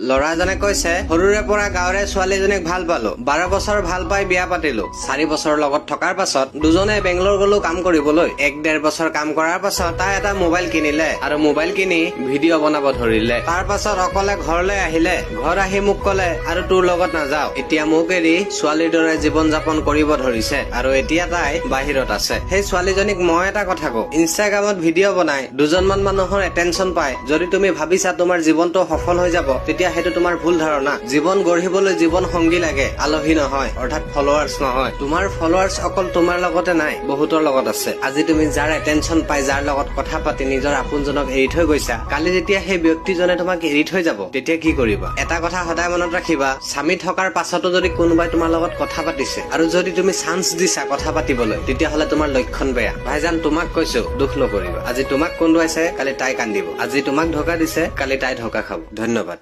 ল'ৰাজনে কৈছে, সৰুৰে পৰা গাঁৱৰে ছোৱালীজনীক ভাল পালো। 12 বছৰ ভাল পাই বিয়া পাতিলো। 4 বছৰ লগত থকাৰ পাছত দুজনে বেংগলোৰ গলো কাম কৰিবলৈ। এক ডেৰ বছৰ কাম কৰাৰ পাছত তাই এটা মোবাইল কিনিলে আৰু মোবাইল কিনি ভিডিঅ' বনাব ধৰিলে। তাৰ পাছত অকলে ঘৰলৈ আহিলে। ঘৰ আহি মোক কলে, আৰু তোৰ লগত নাযাও। এতিয়া মোক এৰি ছোৱালীৰ দৰে জীৱন যাপন কৰিব ধৰিছে আৰু এতিয়া তাই বাহিৰত আছে। সেই ছোৱালীজনীক মই এটা কথা কওঁ, ইনষ্টাগ্ৰামত ভিডিঅ' বনাই দুজনমান মানুহৰ এটেনশ্যন পাই যদি তুমি ভাবিছা তোমাৰ জীৱনটো সফল হৈ যাব, তেতিয়া সেইটো তোমাৰ ভুল ধাৰণা। জীৱন গঢ়িবলৈ জীৱন সংগী লাগে, আলহী নহয়, অৰ্থাৎ ফলোৱাৰ্ছ নহয়। তোমাৰ ফলোৱাৰ্ছ অকল তোমাৰ লগতে নাই, বহুতৰ লগত আছে। আজি তুমি যাৰ এটেনশ্যন পাই, যাৰ লগত কথা পাতি নিজৰ আপোনজনক এৰি থৈ গৈছা, কালি যেতিয়া সেই ব্যক্তিজনে তোমাক এৰি থৈ যাব, তেতিয়া কি কৰিবা? এটা কথা সদায় মনত ৰাখিবা, স্বামী থকাৰ পাছতো যদি কোনোবাই তোমাৰ লগত কথা পাতিছে আৰু যদি তুমি চান্স দিছা কথা পাতিবলৈ, তেতিয়াহ'লে তোমাৰ লক্ষণ বেয়া। ভাইজান, তোমাক কৈছো, দুখ নকৰিবা। আজি তোমাক কন্দুৱাইছে, কালি তাই কান্দিব। আজি তোমাক ধোকা দিছে, কালি তাই ধোকা খাব। ধন্যবাদ।